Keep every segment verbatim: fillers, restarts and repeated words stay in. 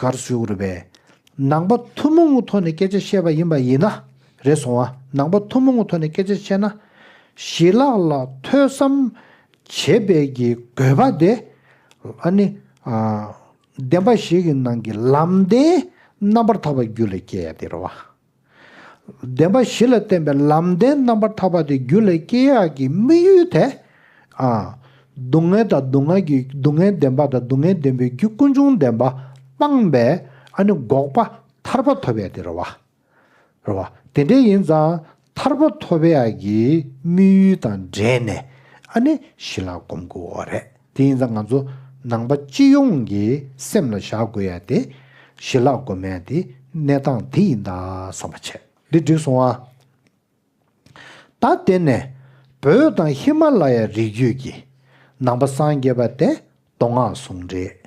ག་རེ་ཞུ་དགོས་རེད་པས། ནང་པ་ཐུན་མོང་གི་ཐོག་ནས་སྐད་ཆ་བཤད་པ་ཡིན་པ་ཡིན་ན། རེད་སོང་བ། ནང་པ་ཐུན་མོང་གི་ཐོག་ནས་སྐད་ཆ་བཤད་ན། ཞི་ལྷག་ལ་ཐོས་བསམ་བྱེད་པའི་གི་དགོས་པ་དེ། ཨ་ནི། ཨ། བདེན་པ་བཞི་གི་ནང་གི་ལམ་བདེན་རྣམ་པར་ཐར་པ་རྒྱུད་ལ་སྐྱེ་ཡ་དེ་རེད་བ། བདེན་པ་བཞི་ལ་བརྟེན་པའི་ལམ་བདེན་རྣམ་པར་ཐར་པ་དེ་རྒྱུད་ལ་སྐྱེ་ཡག་གི་དམིགས་ཡུལ་དེ། ཨ། སྡུག་བསྔལ་དང་སྡུག་བསྔལ་གྱི་སྡུག་བསྔལ་བདེན་པ་དང་སྡུག་བསྔལ་བདེན་པའི་རྒྱུ་ཀུན་འབྱུང་བདེན་པ་སྤངས་པའི་ཨ་ནི་འགོག་པ་ཐར་པ་ཐོབ་ཡག་དེ་རེད་བ། རེད་བ། དེ་འདྲ་ཡིན་ཙང་ཐར་པ་ཐོབ་ཡག་གི་དམིགས་ཡུལ་དང་འབྲེལ་ནས་ཨ་ནི་ཞི་ལྷག་སྒོམ་དགོས་པ་རེད། དེ་ཡིན་ཙང་ང་ཚོ་ནང་པ་སྤྱི་ཡོངས་ཀྱི་སེམས་ལ་བཞག་དགོས་ཡ་དེ་ཞི་ལྷག་སྒོམ་ཡ་དེ་གནས་སྟངས་དེ་ཡིན་ད་བསམ་པ་བྱས། འདི་འགྲིག་སོང་ཨ། ད་དེ་ནས་བོད་དང་ཧི་མ་ལ་ཡ་རི་རྒྱུད་ཀྱི་ནང་པ་སངས་རྒྱས་པ་དེ་མདོ་སྔགས་ཟུང་འབྲེལ།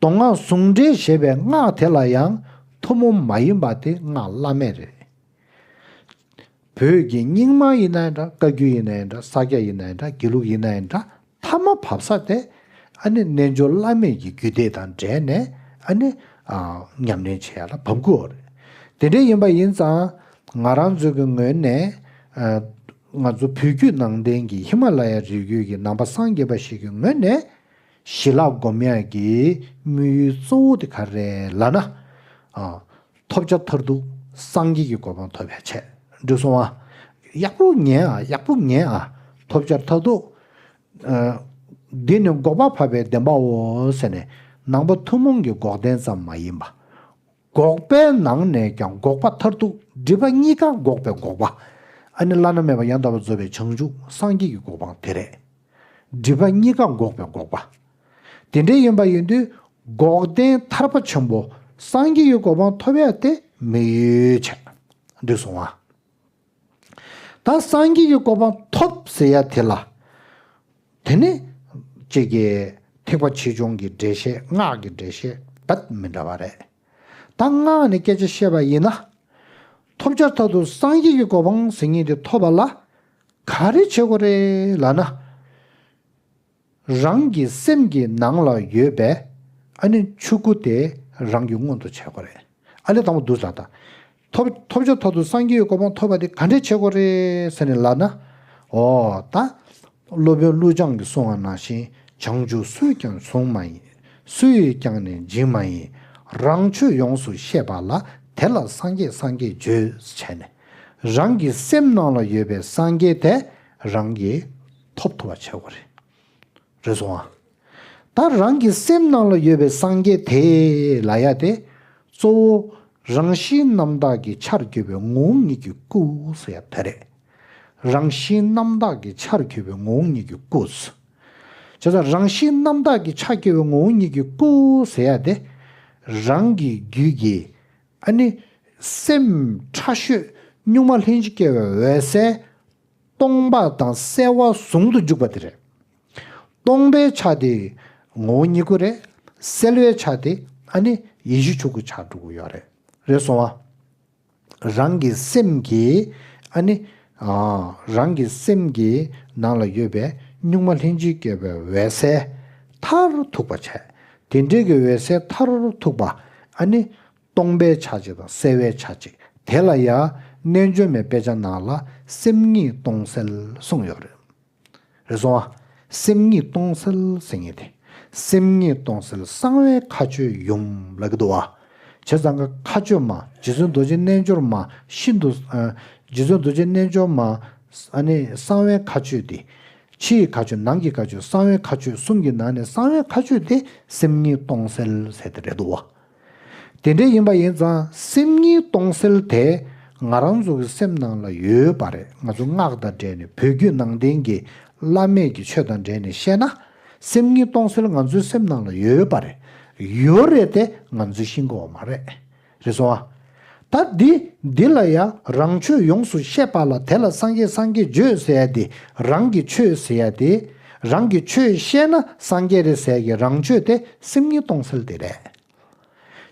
མདོ་སྔགས་ཟུང་འབྲེལ་ཞེས་པའི་སྔགས་དེ་ལ་ཡང་ཐུན་མོང་མ་ཡིན་པ་དེ་སྔགས་བླ་མེད་རེད། བོད་ཀྱི་རྙིང་མ་ཡིན་ན་ཡང་འདྲ། བཀའ་བརྒྱུད་ཡིན་ན་ཡང་འདྲ། ས་སྐྱ་ཡིན་ན་ཡང་འདྲ། དགེ་ལུགས་ཡིན་ན་ཡང་འདྲ། མཐའ་མ་བབས་ས་དེ་ཨ་ནི་རྣལ་འབྱོར་བླ་མེད་ཀྱི་རྒྱུད་སྡེ་དང་འབྲེལ་ནས་ཨ་ནི་ཨ་ཉམས་ལེན་བྱེད་ཡ་ལ་བབས་དགོས་རེད། དེ་འདྲ་ཡིན་པ་ཡིན་ཙང་ང་རང་ཚོའི་གི་ངོས་ནས། ཨ། ང་ཚོ་བོད་བརྒྱུད་ནང་བསྟན་གྱི་ཧི་མ་ལ་ཡ་རི་རྒྱུད་ཀྱི་ནང་པ་སངས་རྒྱས་པ་ཞིག་གི་ངོས་ནས་ཞི་ལྷག་སྒོམ་ཡ་གི་དམིགས་ཡུལ་གཙོ་བོ་དེ་ག་རེ་རེད་ལབ་ན། ཨ། ཐོབ་བྱ་མཐར་ཐུག་སངས་རྒྱས་ཀྱི་གོ་འཕང་ཐོབ་ཡ་བྱས། འགྲིག་སོང་ཨ། ཡག་པོ་ཉན་ཨ། ཡག་པོ་ཉན་ཨ། ཐོབ་བྱ་མཐར་ཐུག་ཨ། འདི་ནི་འགོག་པ་བབས་པའི་བདེན་པའོ་ཟེར་ནས་ནང་པ་ཐུན་མོང་གི་འགོག་བདེན་ཙམ་མ་ཡིན་པ། འགོག་པའི་ནང་ནས་ཀྱང་འགོག་པ་མཐར་ཐུག་སྒྲིབ་པ་གཉིས་ཀ་འགོག་པའི་འགོག་པ། ཨ་ནི་བླ་ན་མེད་པ་ཡང་དག་པར་རྫོགས་པའི་བྱང་ཆུབ་སངས་རྒྱས་ཀྱི་གོ་འཕང་དེ་རེད། སྒྲིབ་པ་གཉིས་ཀ་འགོག་པའི་འགོག་པ། དེ་འདྲ་ཡིན་པ་ཡིན་དུས་འགོག་བདེན་ཐར་པ་ཆེན་པོ་སངས་རྒྱས་ཀྱི་གོ་འཕང་ཐོབ་ཡ་དེ་དམིགས་ཡུལ་བྱས། འགྲིག་སོང་ཨ། ད་སངས་རྒྱས་ཀྱི་གོ་འཕང་ཐོབ་ཟེར་ཡ་དེ་ལ། དེ་ནི་གཅིག་གི་ཐེག་པ་ཆེ་ཆུང་གི་འགྲེལ་བཤད། སྔགས་ཀྱི་འགྲེལ་བཤད་རྦད་མི་འདྲ་བ་རེད། ད་སྔགས་ནས་སྐད་ཆ་བཤད་པ་ཡིན་ན། ཐོབ་བྱ་མཐར་ཐུག་སངས་རྒྱས་ཀྱི་གོ་འཕང་ཟེར་མཁན་དེ་ཐོབ་པ་ལ་ག་རེ་བྱེད་དགོས་རེད་ལབ་ན། རང་གི་སེམས་ཀྱི་ནང་ལ་ཡོད་པའི་ཨ་ནི་ཆོས་སྐུ་དེ་རང་གི་མངོན་དུ་བྱེད་དགོས་རེད། ཨ་ནི་དང་པོ་འདུག་ལ་ད། ཐོབ་ཐོབ་བྱ་མཐར་ཐུག་སངས་རྒྱས་ཀྱི་གོ་འཕང་ཐོབ་པ་དེ་ག་འདྲས་བྱེད་དགོས་རེད་ཟེར་ནས་ལབ་ན། འོ་ད། སློབ་དཔོན་ཀླུ་བྱང་གིས་གསུངས་པ་ནང་བཞིན། བྱང་ཆུབ་སུས་ཀྱང་བཟུང་མ་ཡིན། སུ་ཡིས་ཀྱང་ནི་འཇིག་མ་ཡིན། རང་ཆོས་ཡོངས་སུ་ཤེས་པ་ལ། དེ་ལ་སངས་རྒྱས་སངས་རྒྱས་བརྗོད། བྱས་ནས་རང་གི་སེམས་ནང་ལ་ཡོད་པའི་སངས་རྒྱས་དེ་རང་གིས་ཐོབ་ཐུབ་པ་བྱེད་དགོས་རེད། རེད་སོང་ཨ། ད་རང་གི་སེམས་ནང་ལ་ཡོད་པའི་སངས་རྒྱས་དེ་ལབ་ཡ་དེ། གཙོ་བོ་རང་བཞིན་རྣམ་དག་གི་ཆར་གྱུར་པའི་ངོ་བོ་ཉིད་ཀྱི་སྐུ་ཟེར་ཡ་དེ་རེད། རང་བཞིན་རྣམ་དག་གི་ཆར་གྱུར་པའི་ངོ་བོ་ཉིད་ཀྱི་སྐུ། བྱས་ཙང་རང་བཞིན་རྣམ་དག་གི་ཆར་གྱུར་པའི་ངོ་བོ་ཉིད་ཀྱི་སྐུ་ཟེར་ཡ་དེ། རང་གི་རྒྱུད་ཀྱི་ཨ་ནི་སེམས་ཕྲ་ཤོས་གཉུག་མ་ལྷན་ཅིག་སྐྱེས་པའི་འོད་གསལ། སྟོང་པ་དང་གསལ་བ་ཟུང་དུ་འཇུག་པ་དེ་རེད། སྟོང་པའི་ཆ་དེ་ངོ་བོ་ཉིད་སྐུ་རེད། གསལ་བའི་ཆ་དེ་ཨ་ནི་ཡེ་ཤེས་ཆོས་སྐུ་ཆགས་འགྲོ་གི་ཡོད་རེད། རེད་སོང་བ། རང་གི་སེམས་ཀྱི་ཨ་ནི། ཨ། རང་གི་སེམས་ཀྱི་ནང་ལ་ཡོད་པའི་གཉུག་མ་ལྷན་ཅིག་སྐྱེས་པའི་འོད་གསལ་མཐར་ཐུག་པ་བྱས། དེ་འདྲའི་གི་འོད་གསལ་མཐར་ཐུག་པ་ཨ་ནི། སྟོང་པའི་ཆ་གཅིག་དང་གསལ་བའི་ཆ་གཅིག། དེ་ལ་ཡང་རྣལ་འབྱོར་མའི་དཔེ་ཆ་ནང་ལ་སེམས་ཉིད་སྟོང་གསལ་གསུངས་ཡོད་རེད། རེད་སོང་ཨ། སེམས་ཉིད་སྟོང་གསལ་ཟེར་མཁན་དེ། སེམས་ཉིད་སྟོང་གསལ་གསང་བའི་མཁའ་སྤྱོད་ཡུམ་ལབ་ཀྱི་འདུག་བ། བྱས་ཙང་གི་མཁའ་སྤྱོད་མ། རྗེ་བཙུན་རྡོ་རྗེ་རྣལ་འབྱོར་མ་ཤིན་ཏུ། ཨ། རྗེ་བཙུན་རྡོ་རྗེ་རྣལ་འབྱོར་མ། ཨ་ནི་གསང་བའི་མཁའ་སྤྱོད་དེ། ཕྱི་ཡི་མཁའ་སྤྱོད། ནང་གི་མཁའ་སྤྱོད། གསང་བའི་མཁའ་སྤྱོད་གསུམ་གྱི་ནང་ནས་གསང་བའི་མཁའ་སྤྱོད་དེ་སེམས་ཉིད་སྟོང་གསལ་ཟེར་དེ་རེད་འདུག་བ། དེ་འདྲ་ཡིན་པ་ཡིན་ཙང་སེམས་ཉིད་སྟོང་གསལ་དེ་ང་རང་ཚོ་གི་སེམས་ནང་ལ་ཡོད་པ་རེད། ང་ཚོ་སྔགས་དང་འབྲེལ་ནས། བོད་བརྒྱུད་ནང་བསྟན་གྱི་བླ་མེད་ཀྱི་ཆོས་དང་འབྲེལ་ནས་བཤད་ན། སེམས་ཉིད་སྟོང་གསལ་ང་ཚོའི་སེམས་ནང་ལ་ཡོད་པ་རེད། ཡོད་རེད་དེ་ང་ཚོས་ཤེས་ཀྱི་ཡོད་མ་རེད། རེད་སོང་ཨ། ད་འདི་འདི་ལ་ཡང་རང་ཆོས་ཡོངས་སུ་ཤེས་པ་ལ། དེ་ལ་སངས་རྒྱས་སངས་རྒྱས་བརྗོད་ཟེར་ཡ་དེ། རང་གི་ཆོས་ཟེར་ཡ་དེ། རང་གི་ཆོས་ཤེས་ན་སངས་རྒྱས་རེད་ཟེར་ཡ་གི་རང་ཆོས་དེ་སེམས་ཉིད་སྟོང་གསལ་དེ་རེད།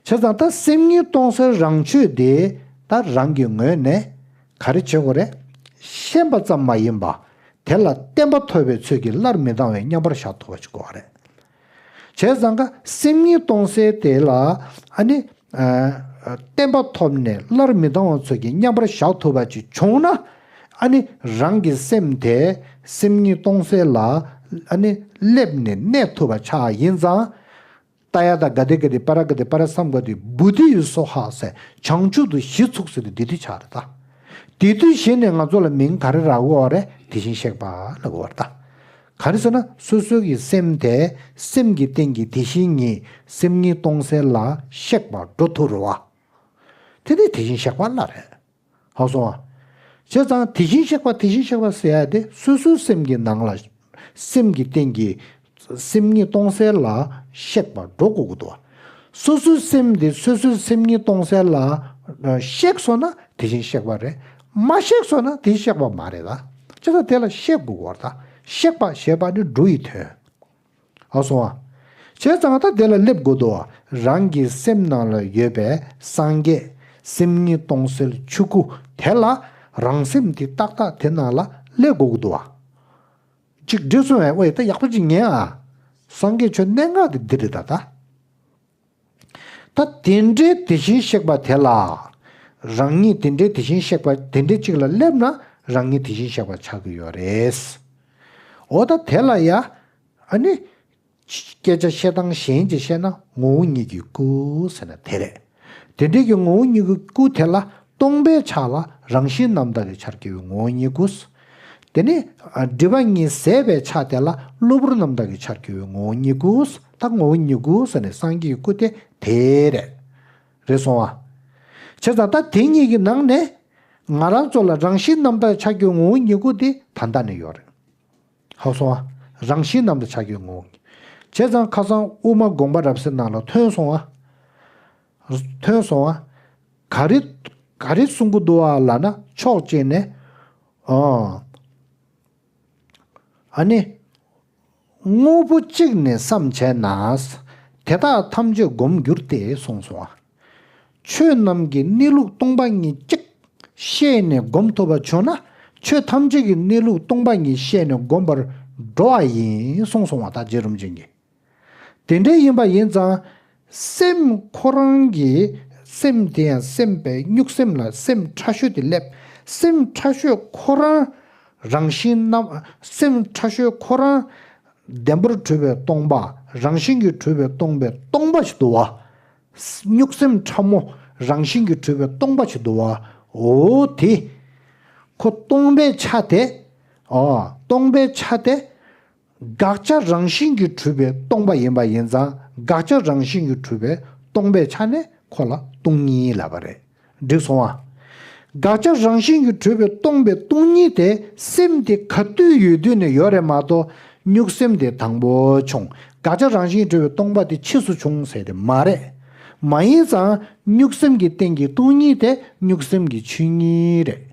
བྱས་ཙང་ད་སེམས་ཉིད་སྟོང་གསལ་རང་ཆོས་དེ་ད་རང་གི་ངོས་ནས་ག་རེ་བྱེད་དགོས་རེད། ཤེས་པ་ཙམ་མ་ཡིན་པ། དེ་ལ་བརྟན་པ་ཐོབ་པའི་ཚུལ་གྱིས་སླར་མི་ལྡང་བའི་མཉམ་པར་བཞག་ཐུབ་པ་ཞིག་དགོས་པ་རེད། བྱས་ཙང་ཀ་སེམས་ཉིད་སྟོང་གསལ་དེ་ལ་ཨ་ནི་ཨ་བརྟན་པ་ཐོབ་ནས་སླར་མི་ལྡང་བ་ཚོད་ཀྱིས་མཉམ་པར་བཞག་ཐུབ་པ་ཅིག་བྱུང་ན། ཨ་ནི་རང་གི་སེམས་དེ་སེམས་ཉིད་སྟོང་གསལ་ལ་ཨ་ནི་སླེབས་ནས་གནས་ཐུབ་པ་ཆགས་ཡིན་ཙང་། ཏདྱ་ཐཱ་ག་ཏེ་ག་ཏེ་པཱ་ར་ག་ཏེ་པཱ་ར་སཾ་ག་ཏེ་བོ་དྷི་ཡེ་སྭཱ་ཧཱ་ཟེར་བྱང་ཆུབ་ཏུ་གཞི་ཚུགས་ཟེར་དུས་དེ་དུས་ཆགས་རེད་ད། དེ་དུས་གཞི་ནས་ང་ཚོ་ལ་མིང་ག་རེ་རག་གི་ཡོད་རེད། དེ་བཞིན་གཤེགས་པ་ལབ་ཀྱི་ཡོད་རེད་ད། ག་རེ་ཟེར་ན་སོ་སོ་གི་སེམས་དེ་སེམས་ཀྱི་སྟེང་གི་དེ་བཞིན་ཉིད་སེམས་ཉིད་སྟོང་གསལ་ལ་གཤེགས་པར་འགྲོ་ཐུབ་རེད་བ། དེ་ནི་དེ་བཞིན་གཤེགས་པ་ལ་རེད། ཧ་གོ་སོང་ང་། བྱས་ཙང་དེ་བཞིན་གཤེགས་པ་དེ་བཞིན་གཤེགས་པ་ཟེར་ཡ་དེ་སོ་སོའི་སེམས་ཀྱི་ནང་ལ་སེམས་ཀྱི་སྟེང་གི་སེམས་ཉིད་སྟོང་གསལ་ལ་གཤེགས་པར་འགྲོ་དགོས་ཀྱི་འདུག་བ། སོ་སོའི་སེམས་དེ་སོ་སོའི་སེམས་ཉིད་སྟོང་གསལ་ལ་གཤེགས་སོང་ན་དེ་བཞིན་གཤེགས་པ་རེད། མ་གཤེགས་སོང་ན་དེ་གཤེགས་པ་མ་རེད་ད། བྱས་ཙང་དེ་ལ་གཤེགས་དགོས་ཀྱི་ཡོད་རེད་ད། གཤེགས་པ་ཞེས་པ་ནི་འགྲོ་ཡི་དོན། ཨ་སོང་ཨ། བྱས་ཙང་ད་དེ་ལ་སླེབས་དགོས་འདུག་བ། རང་གི་སེམས་ནང་ལ་ཡོད་པའི་སངས་རྒྱས་སེམས་ཉིད་སྟོང་གསལ་ཆོས་སྐུ་དེ་ལ་རང་སེམས་དེ་ཏག་ཏག་དེ་ནང་ལ་སླེབས་དགོས་ཀྱི་འདུག་བ། ཅིག་འགྲིག་སོང་ངས། ཨོ་ཡ་ད་ཡག་པོ་ཅིག་ཉན་ཨ། སངས་རྒྱས་ཆོས་གནད་འགག་དེ་འདི་རེད་ད་ད། ད་དེ་འདྲའི་དེ་བཞིན་གཤེགས་པ་དེ་ལ། རང་ཉིད་དེ་འདྲའི་དེ་བཞིན་གཤེགས་པ་དེ་འདྲའི་གཅིག་ལ་སླེབས་ན་རང་ཉིད་དེ་བཞིན་གཤེགས་པ་ཆགས་ཀྱི་ཡོད་རེད། འོ་ད་དེ་ལ་ཡ། ཨ་ནི། སྐད་ཆ་བཤད་སྟངས་གཞན་གྱིས་བཤད་ན་ངོ་བོ་ཉིད་ཀྱི་སྐུ་ཟེར་ན་དེ་རེད། དེ་འདྲའི་གི་ངོ་བོ་ཉིད་ཀྱི་སྐུ་དེ་ལ་སྟོང་པའི་ཆ་ལ་རང་བཞིན་རྣམ་དག་གི་ཆར་གྱུར་པའི་ངོ་བོ་ཉིད་སྐུ། དེ་ནས་སྒྲིབ་པ་གཉིས་ཟད་པའི་ཆ་དེ་ལ་གློ་བུར་རྣམ་དག་གི་ཆར་གྱུར་པའི་ངོ་བོ་ཉིད་སྐུ། ད་ངོ་བོ་ཉིད་སྐུ་ཟེར་ནས་སངས་རྒྱས་ཀྱི་སྐུ་དེ་དེ་རེད། རེད་སོང་ཨ། བྱས་ཙང་ད་དེ་གཉིས་ཀྱི་ནང་ནས་ང་རང་ཚོ་ལ་རང་བཞིན་རྣམ་དག་ཆ་གྱུར་ངོ་བོ་ཉིད་སྐུ་དེ་ད་ལྟ་ནས་ཡོད་རེད། ཧ་གོ་སོང་ཨ། རང་བཞིན་རྣམ་དག་ཆ་གྱུར་ངོ་བོ་ཉིད། བྱས་ཙང་ཁ་སང་དབུ་མ་དགོངས་པ་རབ་གསལ་ནང་ལ་ཐོན་སོང་ཨ། ཐོན་སོང་ཨ། ག་རེ་ག་རེ་གསུང་གི་འདུག་ཨ་ལབ་ན་ཕྱོགས་གཅིག་ནས། ཨོ། ཨ་ནི། དངོས་པོ་གཅིག་ནས་བསམ་བྱས་ན། དེ་དག་ཐམས་ཅད་བསྒོམ་འགྱུར་ཏེ་གསུངས་སོང་བ། ཆོས་རྣམས་ཀྱི་གནས་ལུགས་སྟོང་པ་ཉིད་གཅིག་ཤེས་ནས་བསྒོམ་ཐུབ་པ་བྱུང་ན་ཆོས་ཐམས་ཅད་ཀྱི་གནས་ལུགས་སྟོང་པ་ཉིད་ཤེས་ནས་བསྒོམ་པར་འགྲོ་བ་ཡིན་གསུངས་སོང་བ། ད་རྗེ་རིན་པོ་ཆེ་གིས། དེ་འདྲ་ཡིན་པ་ཡིན་ཙང་། སེམས་ཁོ་རང་གི་སེམས་དེ་ཡང་སེམས་པའི་གཉུག་སེམས་ལ་སེམས་ཕྲ་ཤོས་དེ་སླེབས། སེམས་ཕྲ་ཤོས་ཁོ་རང་རང་བཞིན་རྣམ། སེམས་ཕྲ་ཤོས་ཁོ་རང་བདེན་པར་གྲུབ་པའི་སྟོང་པ། རང་བཞིན་གྱིས་གྲུབ་པའི་སྟོང་པའི་སྟོང་པ་ཞིག་འདུག་བ། གཉུག་སེམས་ཕྲ་མོ་རང་བཞིན་གྱིས་གྲུབ་པའི་སྟོང་པ་ཞིག་འདུག་བ། འོ་དེ། ཁོ་སྟོང་པའི་ཆ་དེ། ཨོ། སྟོང་པའི་ཆ་དེ། དགག་བྱ་རང་བཞིན་གྱིས་གྲུབ་པའི་སྟོང་པ་ཡིན་པ་ཡིན་ཙང་དགག་བྱ་རང་བཞིན་གྱིས་གྲུབ་པའི་སྟོང་པའི་ཆ་ནས་ཁོ་ལ་སྟོང་ཉིད་ལབ་པ་རེད། འགྲིག་སོང་ཨ། དགག་བྱ་རང་བཞིན་གྱིས་གྲུབ་པའི་སྟོང་པའི་སྟོང་ཉིད་དེ་སེམས་དེ་ག་དུས་ཡོད་དུས་ནས་ཡོད་རེད་མ་གཏོགས་གཉུག་སེམས་དེ་དང་པོ་བྱུང་། དགག་བྱ་རང་བཞིན་གྱིས་གྲུབ་པའི་སྟོང་པ་དེ་ཕྱིས་སུ་བྱུང་ཟེར་དེ་མ་རེད། མ་ཡིན་ཙང་གཉུག་སེམས་ཀྱི་སྟེང་གི་སྟོང་ཉིད་དེ་གཉུག་སེམས་ཀྱི་ཆོས་ཉིད་རེད།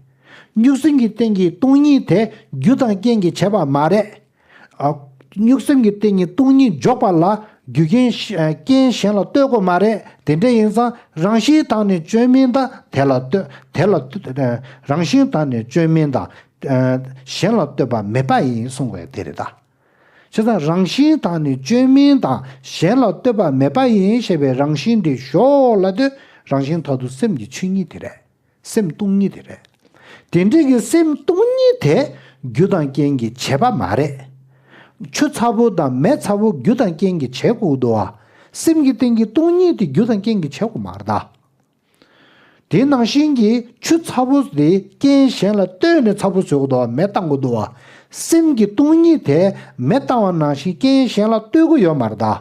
གཉུག་སེམས་ཀྱི་སྟེང་གི་སྟོང་ཉིད་དེ་རྒྱུ་དང་རྐྱེན་གྱིས་བྱས་པ་མ་རེད། ཨ། གཉུག་སེམས་ཀྱི་སྟེང་གི་སྟོང་ཉིད་འཇོག་པ་ལ་རྒྱུ་རྐྱེན་གཞན་ལ་ལྟོས་དགོས་མ་རེད། དེ་འདྲ་ཡིན་ཙང་རང་བཞིན་དང་ནི་བཅོས་མིན་དང་དེ་ལ་ལྟོས། དེ་ལ་ལྟོས། རང་བཞིན་དང་ནི་བཅོས་མིན་དང་། གཞན་ལ་ལྟོས་པ་མེད་པ་ཡིན་གསུངས་པའི་དེ་རེད་ད། བྱས་ཙང་རང་བཞིན་དང་ནི་བཅོས་མིན་དང་གཞན་ལ་ལྟོས་པ་མེད་པ་ཡིན་ཞེས་པའི་རང་བཞིན་དེ་ཞོག་ལ་ལྟོས། རང་བཞིན་མཐར་ཐུག་སེམས་ཀྱི་ཆོས་ཉིད་དེ་རེད། སེམས་སྟོང་ཉིད་དེ་རེད། དེ་འདྲའི་གི་སེམས་སྟོང་ཉིད་དེ་རྒྱུ་དང་རྐྱེན་གྱིས་བྱས་པ་མ་རེད། ཆུ་ཚ་པོ་དང་མེ་ཚ་པོ་རྒྱུ་དང་རྐྱེན་གྱིས་བྱས་དགོས་འདུག་བ། སེམས་ཀྱི་སྟེང་གི་སྟོང་ཉིད་དེ་རྒྱུ་དང་རྐྱེན་གྱིས་བྱས་དགོས་མ་རེད་ད། དེ་ནང་བཞིན་གྱི་ཆུ་ཚ་པོ་དེ་རྐྱེན་གཞན་ལ་ལྟོས་ནས་ཚ་པོ་བཟོས་དགོས་འདུག་བ། མེ་བཏང་དགོས་འདུག་བ། སེམས་ཀྱི་སྟོང་ཉིད་དེ་མེ་བཏང་བ་ནང་བཞིན་རྐྱེན་གཞན་ལ་ལྟོས་ཀྱི་ཡོད་མ་རེད་ད།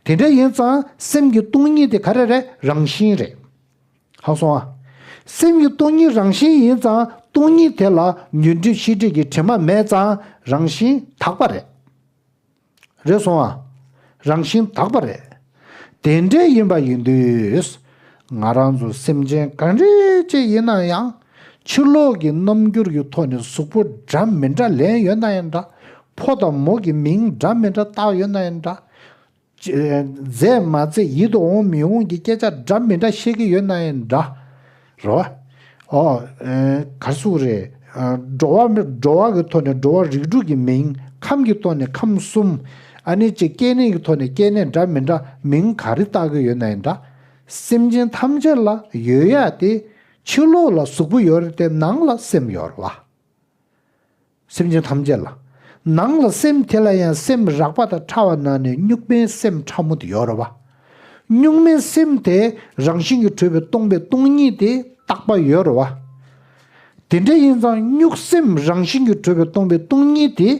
དེ་འདྲ་ཡིན་ཙང་སེམས་ཀྱི་སྟོང་ཉིད་དེ་ག་རེ་རེད། རང་བཞིན་རེད། ཧ་གོ་སོང་ཨ། སེམས་ཀྱི་སྟོང་ཉིད་རང་བཞིན་ཡིན་ཙང་སྟོང་ཉིད་དེ་ལ་རྒྱུ་འབྲས་ཤེས་སྒྲིབ་ཀྱི་དྲི་མ་མེད་ཙང་རང་བཞིན་དག་པ་རེད། རེད་སོང་ཨ། རང་བཞིན་དག་པ་རེད། དེ་འདྲ་ཡིན་པ་ཡིན་དུས། ང་རང་ཚོ་སེམས་ཅན་ག་འདྲ་ཅིག་ཡིན་ན་ཡང་། ཕྱི་ལོགས་ཀྱི་རྣམ་འགྱུར་གྱི་ཐོག་ནས་གཟུགས་པོ་འདྲ་མི་འདྲ་ལེན་ཡོད་ན་ཡང་འདྲ། ཕོ་དང་མོ་གི་མིང་འདྲ་མི་འདྲ་བཏགས་ཡོད་ན་ཡང་འདྲ། མཛེས་མ་མཛེས་ཡིད་དུ་འོང་མི་འོང་གི་སྐད་ཆ་འདྲ་མི་འདྲ་བཤད་ཀྱི་ཡོད་ན་ཡང་འདྲ། རེད་བ། ཨོ། ཨེ། ག་རེ་ཟེར་དགོས་རེད། ཨ། འགྲོ་བ་མི་འགྲོ་བ་གི་ཐོག་ནས་འགྲོ་བ་རིགས་དྲུག་གི་མིང་། ཁམས་ཀྱི་ཐོག་ནས་ཁམས་གསུམ། ཨ་ནི་ཅིག་སྐྱེ་གནས་ཀྱི་ཐོག་ནས་སྐྱེ་གནས་འདྲ་མི་འདྲ་མིང་ག་རེ་བཏགས་ཀྱི་ཡོད་ན་ཡང་འདྲ། སེམས་ཅན་ཐམས་ཅད་ལ་ཡོད་ཡ་དེ་ཕྱི་ལོགས་ལ་གཟུགས་པོ་ཡོད་རེད་དེ་ནང་ལ་སེམས་ཡོད་རེད་བ། སེམས་ཅན་ཐམས་ཅད་ལ། ནང་ལ་སེམས་དེ་ལ་ཡང་སེམས་རགས་པ་དང་ཕྲ་བ་ནང་ནས་གཉུག་མའི་སེམས་ཕྲ་མོ་དེ་ཡོད་རེད་བ། གཉུག་མའི་སེམས་དེ་རང་བཞིན་གྱིས་གྲུབ་པའི་སྟོང་པའི་སྟོང་ཉིད་དེ་རྟག་པ་ཡོད་རེད་བ། དེ་འདྲ་ཡིན་ཙང་གཉུག་སེམས་རང་བཞིན་གྱིས་གྲུབ་པའི་སྟོང་པའི་སྟོང་ཉིད་དེ་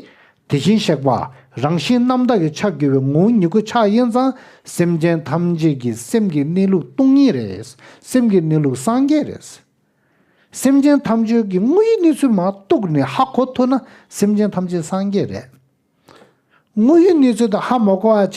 དེ་བཞིན་གཤེགས་པ་རང་བཞིན་རྣམ་དག་གི་ཆ་གྱུར་པའི་ངོ་བོ་ཉིད་སྐུ་ཆགས་ཡིན་ཙང་སེམས་ཅན་ཐམས་ཅད་ཀྱི་སེམས་ཀྱི་གནས་ལུགས་སྟོང་ཉིད་རེད། སེམས་ཀྱི་གནས་ལུགས་སངས་རྒྱས་རེད། སེམས་ཅན་ཐམས་ཅད་ཀྱི་དངོས་ཡོད་གནས་ཚུལ་མར་གཏུགས་ནས་ཧ་གོ་ཐུབ་ན་སེམས་ཅན་ཐམས་ཅད་སངས་རྒྱས་རེད། དངོས་ཡོད་གནས་ཚུལ་དང་ཧ་མ་གོ་བ་བྱས་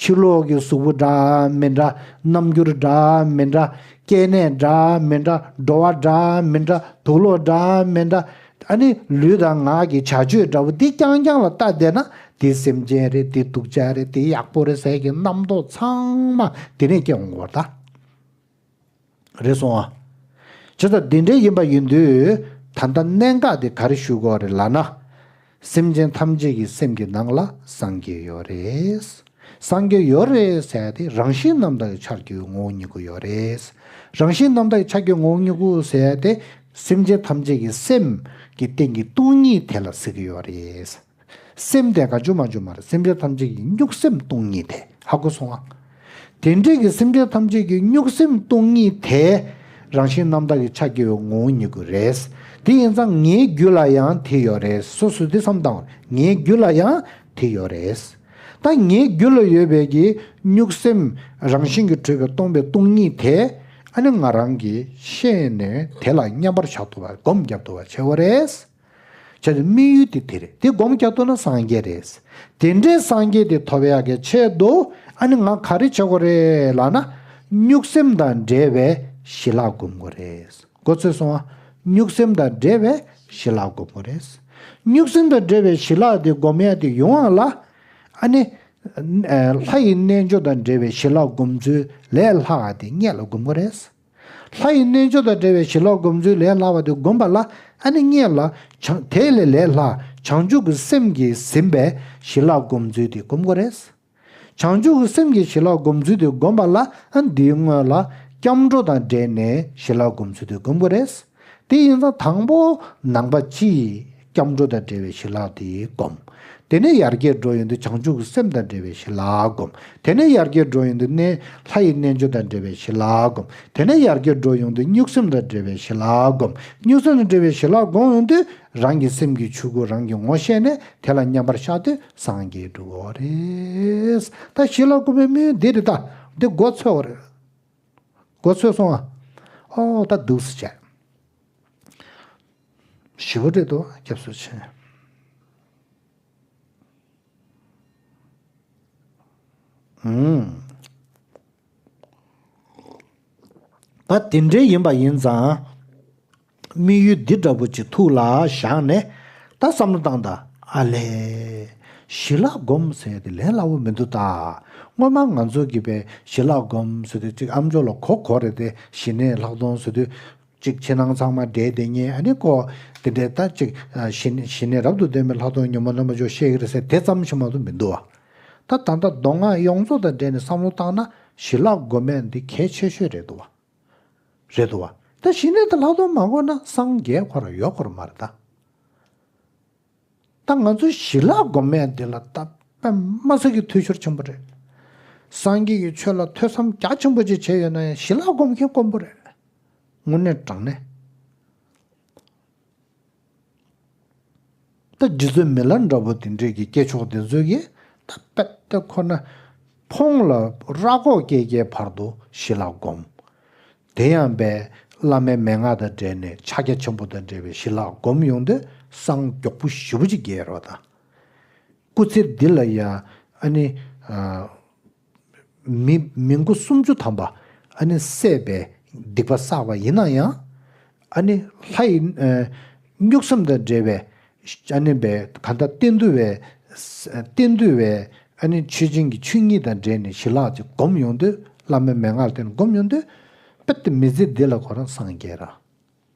ཕྱི་ལོགས་ཀྱི་གཟུགས་པོ་འདྲ་མི་འདྲ་རྣམ་འགྱུར་འདྲ་མི་འདྲ་སྐྱེ་གནས་འདྲ་མི་འདྲ་འགྲོ་བ་འདྲ་མི་འདྲ་དུག་ལོག་འདྲ་མི་འདྲ་ཨ་ནི་ལུས་དང་ངག་གི་བྱ་སྤྱོད་འདྲ་བོ་འདི་རྐྱང་རྐྱང་ལ་ལྟ་བསྡད་ན་འདི་སེམས་ཅན་རེད་འདི་སྡུག་ཅག་རེད་འདི་ཡག་པོ་རེད་ཟེར་གྱི་རྣམ་རྟོག་ཚང་མ་འདི་ནས་སྐྱེ་འོང་གི་ཡོད་རེད་ད། རེད་སོང་ཨ། བྱས་ཙང་འདི་འདྲ་ཡིན་པ་ཡིན་དུས་ད་ལྟ་གནད་འགག་དེ་ག་རེ་ཞུ་དགོས་རེད་ལབ་ན། སེམས་ཅན་ཐམས་ཅད་ཀྱི་སེམས་ཀྱི་ནང་ལ་སངས་རྒྱས་ཡོད་རེད། སངས་རྒྱས་ཡོད་རེད་ཟེར་ཏེ་རང་བཞིན་རྣམ་དག་གི་ཆར་གྱུར་ངོ་བོ་ཉིད་སྐུ་ཡོད་རེད། རང་བཞིན་རྣམ་དག་གི་ཆར་གྱུར་ངོ་བོ་ཉིད་སྐུ་ཟེར་ཏེ་སེམས་ཅན་ཐམས་ཅད་ཀྱི་སེམས་ཀྱི་སྟེང་གི་སྟོང་ཉིད་དེ་ལ་ཟེར་གྱི་ཡོད་རེད། སེམས་དེ་ག་བྱུང་མ་བྱུང་མ་རེད། སེམས་ཅན་ཐམས་ཅད་ཀྱི་གཉུག་སེམས་སྟོང་ཉིད་དེ་ཧ་གོ་སོང་ང་། དེ་འདྲའི་གི་སེམས་ཅན་ཐམས་ཅད་ཀྱི་གཉུག་སེམས་སྟོང་ཉིད་དེ་རང་བཞིན་རྣམ་དག་གི་ཆ་སྐྱེ་བའི་ངོ་བོ་ཉིད་སྐུ་རེད། དེ་ཡིན་ཙང་ངའི་རྒྱུད་ལ་ཡང་དེ་ཡོད་རེད། སོ་སོ་དེ་བསམ་དང་ངའི་རྒྱུད་ལ་ཡང་དེ་ཡོད་རེད། ད་ངའི་རྒྱུད་ལ་ཡོད་པའི་གི་གཉུག་སེམས་རང་བཞིན་གྱིས་གྲུབ་པའི་སྟོང་པའི་སྟོང་ཉིད་དེ་ཨ་ནི་ང་རང་གིས་ཤེས་ནས་དེ་ལ་མཉམ་པར་བཞག་ཐུབ་པ་སྒོམ་རྒྱབ་ཐུབ་པ་བྱེད་དགོས་རེད། བྱས་ཏེ་དམིགས་ཡུལ་དེ་དེ་རེད། དེ་སྒོམ་རྒྱག་ཐུབ་ན་སངས་རྒྱས་རེད། དེ་འདྲའི་སངས་རྒྱས་དེ་ཐོབ་ཡག་གི་ཆེད་དུ་ཨ་ནི་ང་ག་རེ་བྱེད་དགོས་རེད་ལབ་ན། གཉུག་སེམས་དང་འབྲེལ་བའི་ཞི་ལྷག་སྒོམ་དགོས་རེད། གོ་ཚོད་སོང་ཨ། གཉུག་སེམས་དང་འབྲེལ་བའི་ཞི་ལྷག་སྒོམ་དགོས་རེད། གཉུག་སེམས་དང་འབྲེལ་བའི་ཞི་ལྷག་དེ་སྒོམ་ཡག་དེ་ཡོང་བ་ལ་ཨ་ནི། ལྷ་ཡི་རྣལ་འབྱོར་དང་འབྲེལ་བའི་ཞི་ལྷག་སྒོམ་ཚུལ་ལས་ལྷག་པ་དེ་རྙེད་ལ་སྒོམ་དགོས་རེད། ལྷ་ཡི་རྣལ་འབྱོར་དང་འབྲེལ་བའི་ཞི་ལྷག་སྒོམ་ཚུལ་ལས་ལྷག་པ་དེ་བསྒོམས་པ་ལ་ཨ་ནི་རྙེད་ལ་བྱང་དེ་ལས་ལས་ལྷག་བྱང་ཆུབ་ཀྱི་སེམས་ཀྱིས་ཟིན་པའི་ཞི་ལྷག་སྒོམ་ཚུལ་དེ་བསྒོམ་དགོས་རེད། བྱང་ཆུབ་ཀྱི་སེམས་ཀྱི་ཞི་ལྷག་སྒོམ་ཚུལ་དེ་བསྒོམས་པ་ལ་ཨ་འདིའི་སྔོན་ལ་སྐྱབས་འགྲོ་དང་འབྲེལ་ནས་ཞི་ལྷག་སྒོམ་ཚུལ་དེ་བསྒོམ་དགོས་རེད། དེ་ཡིན་ཙང་དང་པོ་ནང་པ་གཅིག་སྐྱབས་འགྲོ་དང་འབྲེལ་བའི་ཞི་ལྷག་དེ་བསྒོམ། དེ་ནས་ཡར་རྒྱས་འགྲོ་ཡོང་དུས་བྱང་ཆུབ་ཀྱི་སེམས་དང་འབྲེལ་བའི་ཞི་ལྷག་སྒོམ། དེ་ནས་ཡར་རྒྱས་འགྲོ་ཡོང་དུས་ནས་ལྷ་ཡི་རྣལ་འབྱོར་དང་འབྲེལ་བའི་ཞི་ལྷག་སྒོམ། དེ་ནས་ཡར་རྒྱས་འགྲོ་ཡོང་དུས་གཉུག་སེམས་དང་འབྲེལ་བའི་ཞི་ལྷག་སྒོམ། གཉུག་སེམས་དང་འབྲེལ་བའི་ཞི་ལྷག་སྒོམ་ཡོང་དུས་རང་གི་སེམས་ཀྱི་ཆོས་སྐུ་རང་གི་ངོ་ཤེས་ནས་དེ་ལ་མཉམ་པར་བཞག་དུས་སངས་རྒྱས་འགྲུབ་འོ་རེད། ད་ཞི་ལྷག་སྒོམ་པའི་དམིགས་ཡུལ་འདི་རེད། ད་འདི་མགོ་ཚོས་འོ་རེད། མགོ་ཚོས་སོང་ཨ། ཨོ་ད་འདུག་སེ་བྱས། ཞི་བ་རེད་དོ་སྐྱབས་སུ་མཆི། ཨུམ། ད་དེ་འདྲའི་ཡིན་པ་ཡིན་ཙང་། དམིགས་ཡུལ་འདི་འདྲ་པོ་ཅིག་ཐུགས་ལ་བཞག་ནས་ད་བསམ་བློ་བཏང་ད། ཨ་ལས། ཞི་ལྷག་སྒོམ་ཟེར་དེ་ལས་སླ་བོ་མི་འདུག་ད། སྔོན་མ་ང་ཚོ་གིས་པའི་ཞི་ལྷག་སྒོམ་ཟེར་དུས་ཅིག་ཨམ་ཅོག་ལ་གོ་གོ་རེད་དེ་ཞི་གནས་ལྷག་མཐོང་ཟེར་དུས། གཅིག་ཕྱི་ནང་ཚང་མ་འདྲེས་བསྡད་མཁན་ཨ་ནི་ཀོ། དེ་འདྲའི་ད་གཅིག་ཞི་ཞི་གནས་རབ་ཏུ་བརྟན་པའི་ལྷག་མཐོང་ཉོན་མོངས་རྣམ་པ་བཅུ་བཤད་ཀྱི་རེད་ཟེར་དེ་ཙམ་ཞིག་མ་གཏོགས་མི་འདུག་བ། ད་ད་ལྟ་མདོ་སྔགས་ཡོངས་རྫོགས་དང་འབྲེལ་ནས་བསམ་བློ་བཏང་ན་ཞི་ལྷག་སྒོམ་ཡག་འདི་གལ་ཆེ་ཤོས་རེད་འདུག་བ། རེད་འདུག་བ། ད་ཞི་གནས་དང་ལྷག་མཐོང་མ་གོ་ན་སངས་རྒྱས་ཁོ་རང་ཡོད་ཁོ་རང་མ་རེད་ད། ད་ང་ཚོ་ཞི་ལྷག་སྒོམ་ཡག་འདི་ལ་ད་དཔེ་མ་སྲིད་ཀྱི་འཐུས་ཤོར་ཆེན་པོ་རེད། སངས་རྒྱས་ཀྱི་ཆོས་ལ་ཐོས་བསམ་རྒྱ་ཆེན་པོ་ཅིག་བྱས་ཡོད་ན་ཡང་ཞི་ལྷག་སྒོམ་མཁན་དཀོན་པོ་རེད། དངོས་གནས་དྲང་གནས། ད་རྗེ་བཙུན་མི་ལ་འདྲ་པོ་དེ་འདྲས་ཀྱི་སྐྱེས་མཆོག་དེ་ཚོས་ཀྱིས་ད་དཔེ་ད་ཁོ་ན་ཕུང་ལ་ར་ཁོག་སྐྱེས་སྐྱེས་བར་དུ་ཞི་ལྷག་སྒོམ། དེ་ཡང་པའི་བླ་མའི་མན་ངག་དང་འབྲེལ་ནས་ཕྱག་རྒྱ་ཆེན་པོ་དང་འབྲེལ་བའི་ཞི་ལྷག་སྒོམ་ཡོང་དུས་སངས་མགྱོགས་པོ་ཞེ་པོ་ཅིག་རྒྱས་རོགས་དང་། སྐུ་ཚེ་འདི་ལ་ཡ་ཨ་ནི་ཨ་མི་མི་མགོ་སུམ་ཅུ་ཐམ་པ་ཨ་ནི་བསད་པའི་སྡིག་པ་བསགས་པ་ཡིན་ན་ཡང་ཨ་ནི་ལྷ་ཡི་ཨ་གཉུག་སེམས་དང་འབྲེལ་བའི་ཨ་ནི་བའི་གང་ལྟར་གཏན་དུ་བའི་གཏན་དུ་བའི་ཨ་ནི་ཆོས་ཅན་གྱི་ཆོས་ཉིད་དང་འབྲེལ་ནས་ཞི་ལྷག་ཅིག་སྒོམ་ཡོང་དུས་བླ་མའི་མན་ངག་ལ་བརྟེན་ནས་སྒོམ་ཡོང་དུས་དཔེ་དེ་མི་ཚེ་འདི་ལ་ཁོ་རང་སངས་རྒྱས་ར།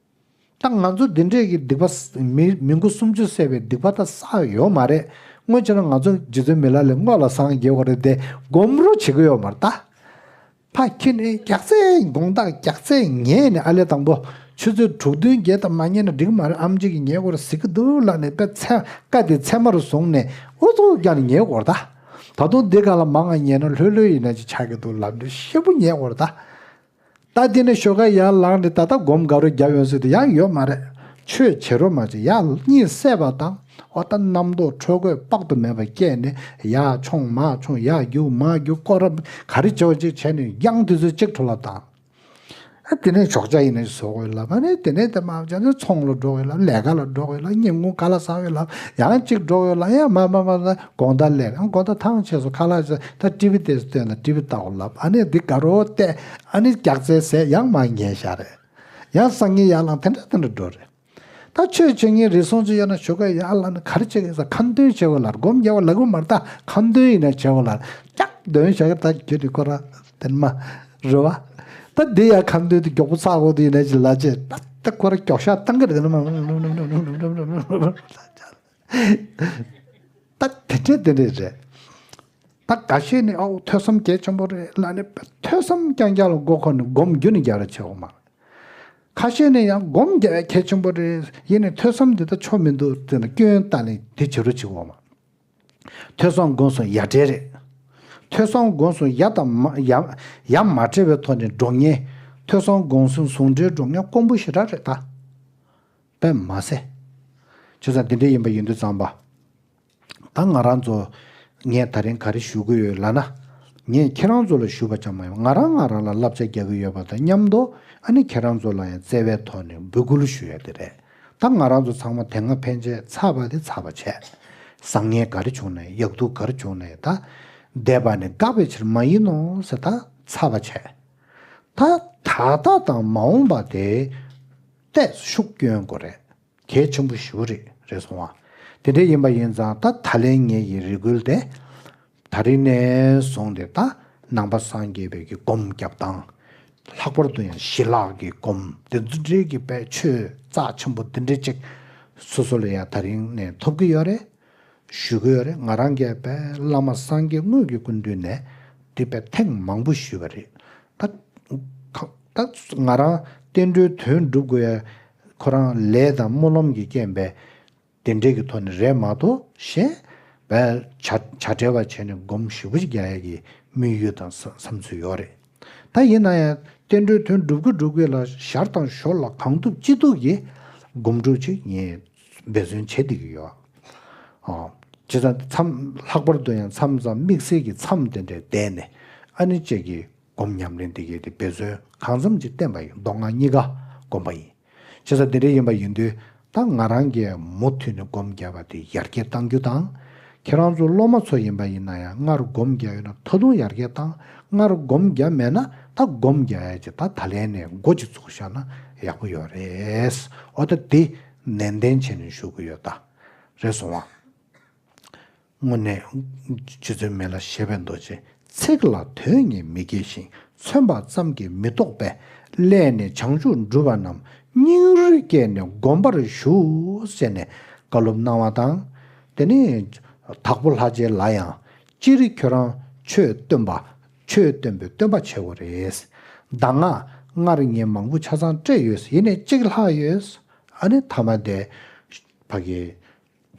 ད་ང་ཚོ་འདི་འདྲས་ཀྱི་སྡིག་པ་ས་མི་མི་མགོ་སུམ་ཅུ་བསད་པའི་སྡིག་པ་ད་བསགས་ཡོད་མ་རེད། སྔོན་ཆད་ན་ང་ཚོ་རྗེ་བཙུན་མི་ལ་ལས་སྔོན་ལ་སངས་རྒྱས་པ་རེད་དེ་སྒོམ་རོགས་བྱེད་ཀྱི་ཡོད་མ་རེད་ད། ཕ་ཁྱི་ནི་རྒྱགས་ཚད་དགོང་དག་རྒྱགས་ཚད་ཉལ་ནས་ཨ་ལས་དང་པོ་ཆུ་ཚོད་དྲུག་བདུན་བརྒྱད་དང་མ་ཉལ་ན་འགྲིག་མ་རེད། ཨམ་ཆི་གིས་ཉལ་དགོས་རེད་ཟེར་གི་འདུག་ལབ་ནས་དཔེ་ཚེ་ཀ་དེ་ཚེར་མ་རུ་བཟུང་ནས་ཨུ་ཚུགས་རྒྱག་ནས་ཉལ་དགོས་རེད་ད། ད་དུང་འདི་ག་ལ་མང་ང་ཉལ་ན་ལྷོད་ལྷོད་ཡིན་ན་ཅི་ཆགས་ཀྱི་འདུག་ལབ་འདི་ཤེད་པོ་ཉལ་དགོས་རེད་ད། ད་དེ་ནས་ཞོགས་ཀ་ཡར་ལངས་ནས་ད་ལྟ་སྒོམ་དགའ་རོགས་རྒྱབ་ཡོང་ཟེར་དུས་ཡང་ཡོད་མ་རེད། ཆོས་བྱེད་རོགས་མ་བྱེད་ཡར་གཉིད་སད་པ་དང་ཨོ་ད་རྣམ་རྟོག་འཕྲོས་དགོས་དཔག་ཏུ་མེད་པ་སྐྱེས་ནས་ཡར་མཆོང་མར་མཆོང་ཡར་རྒྱུག་མར་རྒྱུག་སྐོར་ར་ག་རེ་བྱེད་པ་ཅིག་བྱས་ནས་ཡང་དུས་ཚོད་གཅིག་འཕྲོ་བརླག་བཏང་། ཨ་དེ་ནས་ཞོགས་ཇ་ཡིན་ན་བཟོ་དགོས་ལབ། ཨ་ནི་དེ་ནས་དེ་མ་བྱས་ན་ཚོང་ལ་འགྲོ་དགོས་ལབ། ལས་ཀ་ལ་འགྲོ་དགོས་ལབ། ཉིན་གུང་ཁ་ལག་ཟ་དགོས་ལབ། ཡང་གཅིག་འགྲོ་དགོས་ལབ། ཡང་མ་མ་མ་ལ་དགོང་དག་ལས་ཀ་དགོང་དག་ཐང་ཆད་སོང་ཁ་ལག་ཟ་ད་ཊི་ཝི་དེ་སྟོན་ན་ཊི་ཝི་ལྟ་དགོས་ལབ། ཨ་ནི་འདི་དགའ་རོགས་བལྟས། ཨ་ནི་རྒྱགས་ཚད་ཟས་ཡང་མ་ཉལ་ཤག་རེད། ཡང་སང་ཉིན་ཡར་ལངས་དེ་འདྲ་དེ་འདྲ་འགྲོ་རེད། ད་ཆོས་བྱེད་མཁན་རེ་ཟུང་ཅིག་ཡོད་ན་ཞོགས་ཀས་ཡར་ལངས་ནས་ག་རེ་བྱེད་ཀྱི་ཟེར་ཁ་འདོན་བྱེད་དགོས་ལབ། སྒོམ་རྒྱག་པ་ལབ་ཀྱི་མ་རེད། ད་ཁ་འདོན་ཡིན་ན་བྱེད་དགོས་ལབ། ཀྱག་འདོན་བྱ་གི་ད་ཁྱོད་ནི་ཁོ་ར་དེ་མ་རེད་བ། ད་འདི་ཡང་ཁ་འདོན་དེ་མགྱོགས་པོ་ཚར་དགོས་དེ་ཡིན་ན་ཅི་ལ་བྱེད། ད་ད་ཁོ་ར་མགྱོགས་ཤག་བཏང་གི་རེད། དེ་ནི་མ་ད་དེ་འདྲས་དེ་འདྲས་རེད། ད་འགའ་ཤས་ནི་ཨའོ་ཐོས་བསམ་གལ་ཆེན་པོ་རེད་ལབ་ནས་ཐོས་བསམ་རྐྱང་རྐྱང་ལ་མགོ་འཁོར་ནས་སྒོམ་རྒྱུ་ནི་རྒྱག་ར་བྱེད་དགོས་མ་རེད། ཁ་ཤས་ནས་ཡང་སྒོམ་རྒྱག་ཡ་གལ་ཆེན་པོ་རེད། ཡིན་ནའི་ཐོས་བསམ་འདི་ལྟ་ཆོ་མི་འདུག་ཟེར་ན་སྐྱོན་བཏགས་ནས་དེ་བྱེད་རོགས་བྱེད་དགོས་མ་རེད། ཐོས་བསམ་སྒོམ་གསུམ་ཡ་བྲལ་རེད། ཐོས་བསམ་སྒོམ་གསུམ་ཡ་དང་མ་ཡ་ཡ་མ་བྲལ་བའི་ཐོག་ནས་འགྲོ་མཁན། ཐོས་བསམ་སྒོམ་གསུམ་ཟུང་འབྲེལ་འགྲོ་མཁན་དཀོན་པོ་ཞེ་དྲག་རེད་ད། དཔེ་མ་ཟད། བྱས་ཙང་འདི་འདྲ་ཡིན་པ་ཡིན་དུས་ཙམ་པ། ད་ང་རང་ཚོ་ངས་ད་རིང་ག་རེ་ཞུ་གི་ཡོད་ལབ་ན། ངས་ཁྱེད་རང་ཚོ་ལ་ཞུ་བ་ཙམ་མ་ཡིན་པར་ང་རང་ང་རང་ལ་བསླབ་བྱ་རྒྱག་གི་ཡོད་པ་དང་མཉམ་དུ། ཨ་ནི་ཁྱེད་རང་ཚོ་ལ་ཡང་བརྩེ་བའི་ཐོག་ནས་འབོད་སྐུལ་ཞུ་ཡ་དེ་རེད། ད་ང་རང་ཚོ་ཚང་མ་དེ་སྔ་ཕན་ཆད་ཚར་བ་དེ་ཚར་བ་བྱས། བཟང་ངན་ག་རེ་བྱུང་ནའི་ཡག་སྡུག་ག་རེ་བྱུང་ནའི་ད། འདས་པ་ནི་འགག་པའི་ཕྱིར་མ་ཡིན་ནོ་ཟེར་ད་ཚར་བ་བྱས། ད་ད་ལྟ་དང་མ་འོངས་པ་དེ་ཏོག་ཙམ་ཤུགས་སྐྱོན་དགོས་རེད། གལ་ཆེན་པོ་ཞེ་པོ་རེད། རེད་སོང་བ། དེ་འདྲ་ཡིན་པ་ཡིན་ཙང་ད་ད་ལན་ངེད་ཀྱི་རེ་སྐུལ་དེ། ད་རིང་ནས་བཟུང་སྟེ་ད་ནང་པ་སངས་རྒྱས་པའི་གི་སྒོམ་རྒྱབ་སྟངས། ལྷག་པར་དུ་ཡང་ཞི་ལྷག་གི་སྒོམ་དེ་ཚོ་འདྲའི་གི་དཔེ་ཆོས་རྩ་ཆེན་པོ་དེ་འདྲ་ཅིག་སོ་སོ་ལ་ཡང་ད་རིང་ནས་ཐོབ་ཀྱི་ཡོད་རེད། ཞུ་གི་ཡོད་རེད། ང་རང་གིས་དཔེ་བླ་མ་སངས་རྒྱས་དངོས་ཀྱི་སྐུ་མདུན་ནས་དེ་དཔེ་ཐེངས་མང་པོ་ཞུས་པ་རེད། ད་ཁ་ད་ང་རང་བསྟན་འགྲོའི་དོན་སྒྲུབ་དགོས་ཡ་ཁོ་རང་ལས་དང་སྨོན་ལམ་གྱི་རྐྱེན་པས་དེ་འདྲའི་གི་ཐོག་ནས་རེད་མ་གཏོགས་གཞན་དཔེ་བྱ་བྱ་བྲལ་བ་བྱས་ནས་སྒོམ་ཞེ་པོ་ཅིག་རྒྱག་ཡ་གི་དམིགས་ཡུལ་དང་བསམ་བསམ་ཚུལ་ཡོད་རེད། ད་ཡིན་ན་ཡང་བསྟན་འགྲོའི་དོན་སྒྲུབ་ཀྱི་སྒྲུབ་ཀྱི་ལ་ཞར་དང་ཞོར་ལ་གང་ཐུབ་ཅི་ཐུབ་ཀྱིས་སྒོམ་སྒྲུབ་ཅིག་ངས་འབད་བརྩོན་བྱེད་བསྡད་ཀྱི་ཡོད། ཨོ། བྱས་ཙང་མཚམས་ལྷག་པར་དུ་ཡང་མཚམས་མཚམས་དམིགས་བསལ་གྱི་མཚམས་དེ་འདྲའི་བསྡད་ནས་ཨ་ནི་ཅིག་གི་སྒོམ་ཉམས་ལེན་དེ་གའི་དེ་འབད་བརྩོན་གང་འཚམ་ཅིག་བསྟེན་པ་ཡིན། མདོ་སྔགས་གཉིས་ཀ་སྒོམ་པ་ཡིན། བྱས་ཙང་དེ་འདྲ་ཡིན་པ་ཡིན་དུས་ད་ང་རང་གིས་མུ་མཐུད་ནས་སྒོམ་རྒྱག་པ་དེ་ཡར་རྒྱས་གཏང་རྒྱུ་དང་། ཁྱེད་རང་ཚོ་སློབ་མ་ཚོ་ཡིན་པ་ཡིན་ན་ཡང་སྔར་སྒོམ་རྒྱག་ཡོད་ན་ད་དུང་ཡར་རྒྱས་བཏང་། སྔར་སྒོམ་རྒྱག་མེད་ན་ད་སྒོམ་རྒྱག་ཡ་ཅིག་ད་ད་ལན་ནས་འགོ་ཅིག་ཚུགས་བཞག་ན་ཡག་པོ་ཡོད་རེད། འོ་ད་དེ་ནན་ཏན་བྱས་ནས་ཞུ་གི་ཡོད་ད། རེད་སོང་བ། དངོས་གནས་རྗེ་བཙུན་མི་ལ་ཞེས་པའི་མདོ་ཆེ། ཚིག་ལ་དོན་གཉིས་མི་སྐྱེ་ཞིང་། མཚོན་པ་ཙམ་གྱིས་མི་རྟོགས་པས། སླད་ནས་བྱང་ཆུབ་སྒྲུབ་པ་རྣམས། སྙིང་རུས་བསྐྱེད་ནས་སྒོམ་པར་ཞུ། ཟེར་ནས་བཀའ་སློབ་གནང་བ་དང་། དེ་ནས་དྭགས་པོ་ལྷ་རྗེ་ལ་ཡང་སྤྱིར་ཁྱོད་རང་ཆོས་སྟོན་པ། ཆོས་སྟོན་པའི་སྟོན་པ་བྱེད་དགོས་རེད། གདམས་ངག་སྔར་ངས་མང་པོ་ཆ་ཚང་སྤྲད་ཡོད། ཡིན་ནའི་གཅིག་ལྷག་ཡོད། ཨ་ནི་ཐ་མ་དེ་ཕ་གི་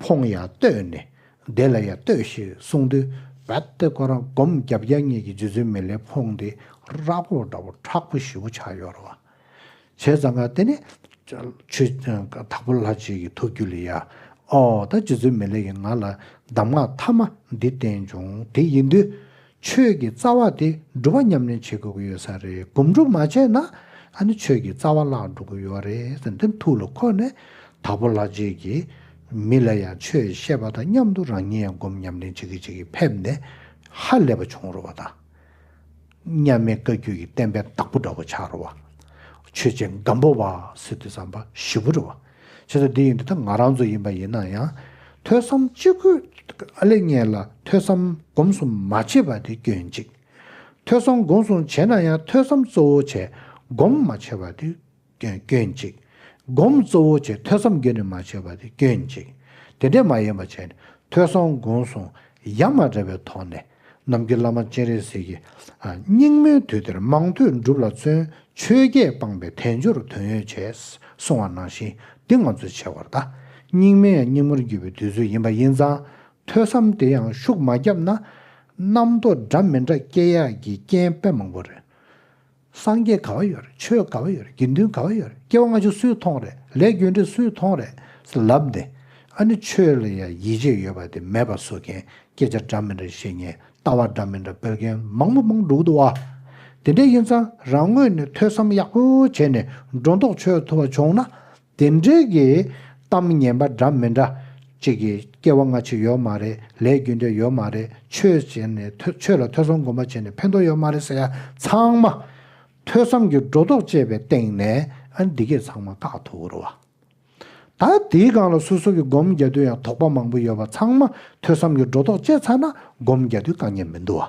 ཕོང་ཡར་བསྟོད་ནས་དེ་ལ་ཡར་བསྟོད་ཞེས་གསུངས་དུས་རྦད་དེ་ཁོ་རང་སྒོམ་རྒྱབ་རྒྱབ་གཉིས་ཀྱི་རྗེ་བཙུན་མི་ལའི་ཕོང་དེ་རགས་པོ་འདྲ་པོ་མཁྲེགས་པོ་ཞེ་པོ་ཆགས་ཡོད་རེད་བ། བྱས་ཙང་ང་དེ་ནི་ཆོས་དྭགས་པོ་ལྷ་རྗེ་གི་ཐུགས་རྒྱུད་ལ་ཡ། ཨོ་ད་རྗེ་བཙུན་མི་ལ་ཡིས་ང་ལ་གདམས་ངག་ཐ་མ་འདི་བསྟན་བྱུང་། དེ་ཡིན་དུས་ཆོས་ཀྱི་རྩ་བ་དེ་སྒྲུབ་པ་ཉམས་ལེན་བྱེད་དགོས་ཀྱི་ཡོད་ས་རེད། སྒོམ་སྒྲུབ་མ་བྱས་ན་ཨ་ནི་ཆོས་ཀྱི་རྩ་བ་བརླག་འགྲོ་གི་ཡོད་རེད་ཟེར་འདི་ཐུགས་ལ་འཁོར་ནས་དྭགས་པོ་ལྷ་རྗེ་གིས་མི་ལ་ཡང་ཆོས་བཤད་པ་དང་མཉམ་དུ་རང་ཉིད་ཡང་སྒོམ་ཉམས་ལེན་བྱེད་ཀྱི་བྱེད་ཀྱི་ཕེབས་ནས་ཧ་ལས་པ་བྱུང་རེད་བ་ད། མཉམ་མེད་བཀའ་བརྒྱུད་ཀྱི་བསྟན་པའི་བདག་པོ་འདྲ་བོ་ཆགས་རེད་བ། ཆོས་ཀྱི་སྒམ་པོ་བ་ཟེར་དུས་ཙམ་པ་ཞེ་པོ་རེད་བ། བྱས་ཙང་འདི་ཡིན་དུས་ད་ང་རང་ཚོ་ཡིན་པ་ཡིན་ན་ཡང་ཐོས་བསམ་གཅིག་པུ་ཨ་ལེ་ངས་ལ་ཐོས་བསམ་སྒོམ་གསུམ་མ་བྱས་པ་དེ་སྐྱོན་གཅིག་ཐོས་བསམ་སྒོམ་གསུམ་བྱས་ན་ཡང་ཐོས་བསམ་གཙོ་བོ་བྱས་སྒོམ་མ་བྱས་པ་དེ་སྐྱོན་སྐྱོན་གཅིག་སྒོམ་གཙོ་བོ་བྱས་ཐོས་བསམ་རྒྱུན་ནས་མ་བྱས་པ་དེ་སྐྱོན་གཅིག་དེ་འདྲས་མ་ཡིན་པ་བྱས་ནས་ ཐོས་བསམ་སྒོམ་གསུམ་ཡ་མ་བྲལ་བའི་ཐོག་ནས་ནམ་མཁའི་བླ་མ་སྤྱན་རས་གཟིགས་ཀྱིས་ཨ་སྙིགས་མའི་དུས་འདིར་མང་ཐོས་སྒྲུབ་ལ་བརྩོན། ཆོས་བརྒྱད་སྤངས་པས་དལ་འབྱོར་དོན་ཡོད་བྱེད། གསུངས་པ་ནང་བཞིན་འདི་ང་ཚོས་བྱེད་དགོས་རེད་ད། སྙིགས་མའི་ཡང་སྙིགས་མར་གྱུར་པའི་དུས་ཚོད་ཡིན་པ་ཡིན་ཙང་། ཐོས་བསམ་དེ་ཡང་ཤུགས་མ་བརྒྱབ་ན། རྣམ་རྟོག་འདྲ་མི་འདྲ་སྐྱེ་ཡག་གི་རྐྱེན་དཔེ་མང་པོ་རེད། སངས་རྒྱས་ག་བ་ཡོད་རེད། ཆོས་ག་བ་ཡོད་རེད། དགེ་འདུན་ག་བ་ཡོད་རེད། སྐྱེ་བ་སྔ་ཕྱི་སུས་མཐོང་རེད། ལས་རྒྱུ་འབྲས་སུས་མཐོང་རེད་ལབ་ནས། ཨ་ནི་ཆོས་ལ་ཡང་ཡིད་ཆེས་ཡོད་པ་དེ་མེད་པ་བཟོ་མཁན། སྐད་ཆ་འདྲ་མི་འདྲ་བཤད་མཁན། ལྟ་བ་འདྲ་མི་འདྲ་སྤེལ་མཁན་མང་པོ་མང་འགྲོ་གི་འདུག་བ། དེ་འདྲ་ཡིན་ཙང་རང་ངོས་ནས་ཐོས་བསམ་ཡག་པོ་བྱས་ནས་སྒྲོ་འདོགས་ཆོད་ཐུབ་པ་བྱུང་ན། དེ་འདྲའི་གི་གཏམ་ངན་པ་འདྲ་མི་འདྲ་ཅིག་གི་སྐྱེ་བ་སྔ་ཕྱི་ཡོད་མ་རེད། ལས་རྒྱུ་འབྲས་ཡོད་མ་རེད། ཆོས་བྱས་ནས་ཐོས་ཆོས་ལ་ཐོས་བསམ་སྒོམ་པ་བྱས་ནས་ཕན་ཐོགས་ཡོད་མ་རེད་ཟེར་ཡ་ཚང་མ། ཐོས་བསམ་གྱི་སྒྲོ་འདོགས་བཅད་པའི་སྟེང་ནས་ཨ་ནི་འདི་གས་ཚང་མ་བཀག་ཐུབ་རེད་བ། ད་དེའི་སྒང་ལ་སོ་སོ་གི་སྒོམ་རྒྱག་དུས་ཡང་དོགས་པ་མང་པོ་ཡོད་པ་ཚང་མ་ཐོས་བསམ་གྱི་སྒྲོ་འདོགས་བཅད་ཚར་ན་སྒོམ་རྒྱག་དུས་དཀའ་ངལ་མི་འདུག་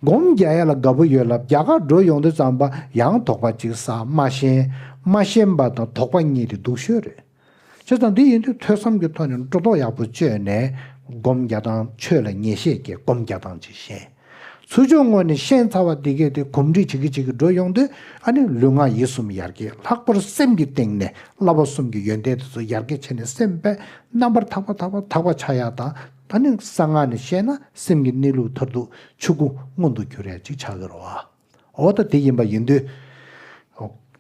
བ། སྒོམ་རྒྱག་ཡ་ལ་དགའ་པོ་ཡོད་ལབ་རྒྱ་གར་འགྲོ་ཡོང་དུས་ཙམ་པ་ཡང་དོགས་པ་གཅིག་ཟ། མ་ཤེས། མ་ཤེས་པ་དང་དོགས་པ་གཉིས་དེ་སྡུག་ཤོས་རེད། བྱས་ཙང་འདི་ཡིན་དུས་ཐོས་བསམ་གྱི་ཐོག་ནས་སྒྲོ་འདོགས་ཡག་པོ་གཅོད་ནས་སྒོམ་རྒྱག་སྟངས། ཆོས་ལ་ངེས་ཤེས་སྐྱེ་སྒོམ་རྒྱག་སྟངས་ཅིག་ཤེས། ཚུར་ཕྱོགས་ངོས་ནས་ཤེས་ཚར་བ་འདི་གས་དེ་གོམས་འདྲིས་བྱེད་ཀྱི་བྱེད་ཀྱི་འགྲོ་ཡོང་དུས་ཨ་ནི་ལུས་ངག་ཡིད་གསུམ་ཡར་རྒྱས། ལྷག་པར་སེམས་ཀྱི་སྟེང་ནས་བསླབ་པ་གསུམ་གྱི་ཡོན་ཏན་དེ་ཚོ་ཡར་རྒྱས་བྱས་ནས་སེམས་དཔའ་རྣམ་པར་དག་པ་དག་པ་དག་པ་ཆགས་ཡ་དང་། ད་ནི་གསང་སྔགས་ནས་བཤད་ན་སེམས་ཀྱི་གནས་ལུགས་མཐར་ཐུག་ཆོས་སྐུ་མངོན་དུ་གྱུར་ཡ་ཅིག་ཆགས་ཀྱི་རེད་བ། འོ་ད་དེ་ཡིན་པ་ཡིན་དུས།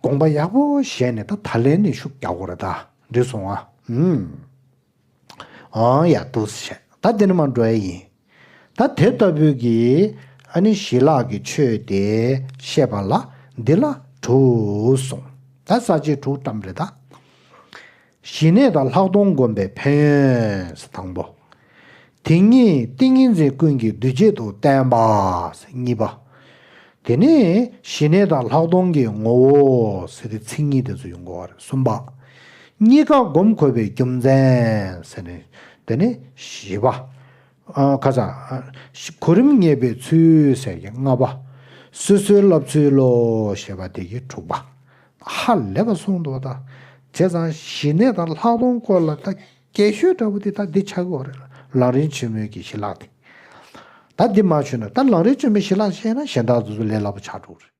དགོངས་པ་ཡག་པོ་བཞེས་ནས་ད་ད་ལན་ནས་ཤུགས་རྒྱག་དགོས་རེད་ད། འགྲིག་སོང་ཨ། ཨུམ། ཨང་ཡ་འདུག་སེ་བྱས། ད་དེ་ནས་མར་འགྲོ་ཡ་ཡིན། ད་དེ་ལྟ་བུའི་གི་ཨ་ནི་ཞི་ལྷག་གི་ཆོས་དེ་བཤད་པ་ལ་འདི་ལ་དྲུག་གསུངས། ད་ས་བཅད་དྲུག་བཀྲམ་རེད་ད། ཞི་གནས་དང་ལྷག་མཐོང་བསྒོམ་པའི་ཕན་ཡོན་ཟེར་དང་པོ། དེ་ཉིད་ཏིང་ངེ་འཛིན་ཀུན་གྱི་འདུས་བྱས་སུ་བསྟན་པ་ཟེར་གཉིས་པ། དེ་ནས་ཞི་གནས་དང་ལྷག་མཐོང་གི་ངོ་བོ་ཟེར་ཏེ་ཚིག་གཉིས་དེ་ཚོ་ཡོང་གི་ཡོད་རེད། གསུམ་པ། གཉིས་ཀ་སྒོམ་དགོས་པའི་རྒྱུ་མཚན་ཟེར་ནས། དེ་ནས་བཞི་པ། ཨ་ཁ་ས། གོ་རིམ་ངེས་པའི་ཚུལ་ཟེར་གྱི་ལྔ་པ། སོ་སོའི་བསླབ་ཚུལ་ལོ་ཞེས་པ་དེ་གི་དྲུག་པ། ཧ་ལས་པ་གསུངས་འདུག་ད། བྱས་ཙང་ཞི་གནས་དང་ལྷག་མཐོང་སྐོར་ལ་ད་རྒྱས་ཤོས་འདྲ་པོ་དེ་ད་འདི་ཆགས་ཀྱི་ཡོད་རེད། ལམ་རིམ་ཆེན་མོའི་གི་ཞི་ལྷག་དེ། ད་འདི་མ་ཞུས་ན་ད་ལམ་རིམ་ཆེན་མོའི་ཞི་ལྷག་བཤད་ན་གཞན་དག་ཚོ་ཚོ་ལས་སླ་པོ་ཆགས་འགྲོ་གི་རེད།